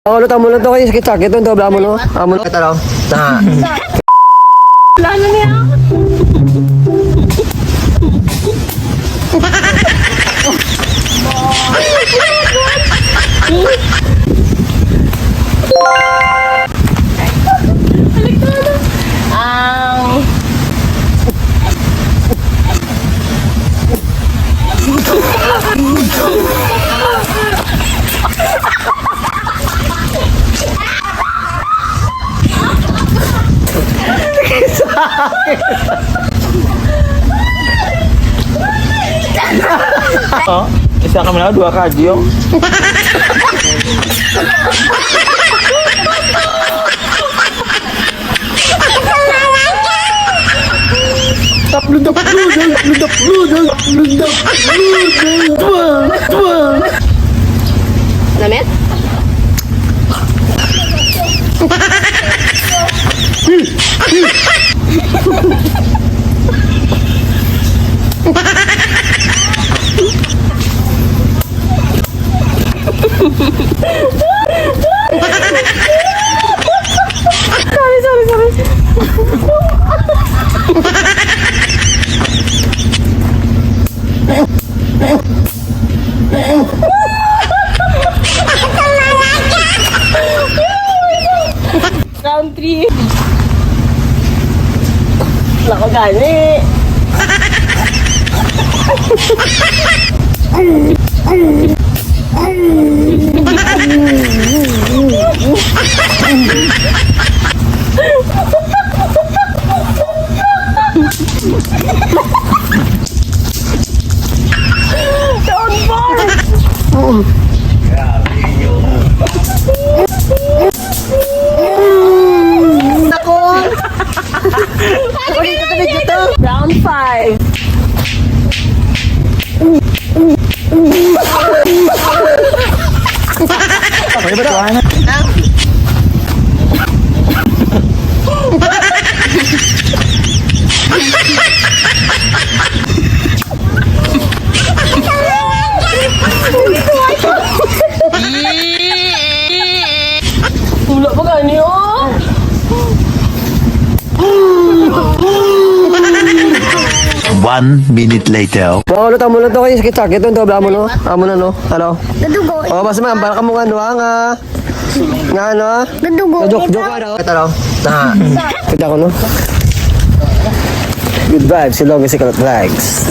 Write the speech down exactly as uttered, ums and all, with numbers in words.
Oh, ulit, amo lang to kay sakit-sakit to, amo, no? Amo, no? Kita, no? Ta. Plano niya. Ang Oh, isa kami na, dua ka, Gio. Taplo, taplo, taplo, taplo, taplo, taplo, taplo, taplo. Namit? Sorry, sorry, sorry. Round three. Nako, gani. Down bar! Nako! Ulit ka na dito. Round five. Pwede ba ito? Wala pa gani, oh. One minute later. Wow, ulit, amo lang to kay sakit-sakit to, amo, no? Amo na, no? Ano? Nadugo. Oh, mas man, para ka mo nga, ano, ah, nga, nga, ano, ah? Nadugo. Joke, joke, ano? Kita, no? Na. Kita ko, no? Good vibes, si Longis, si Kalot Vibes.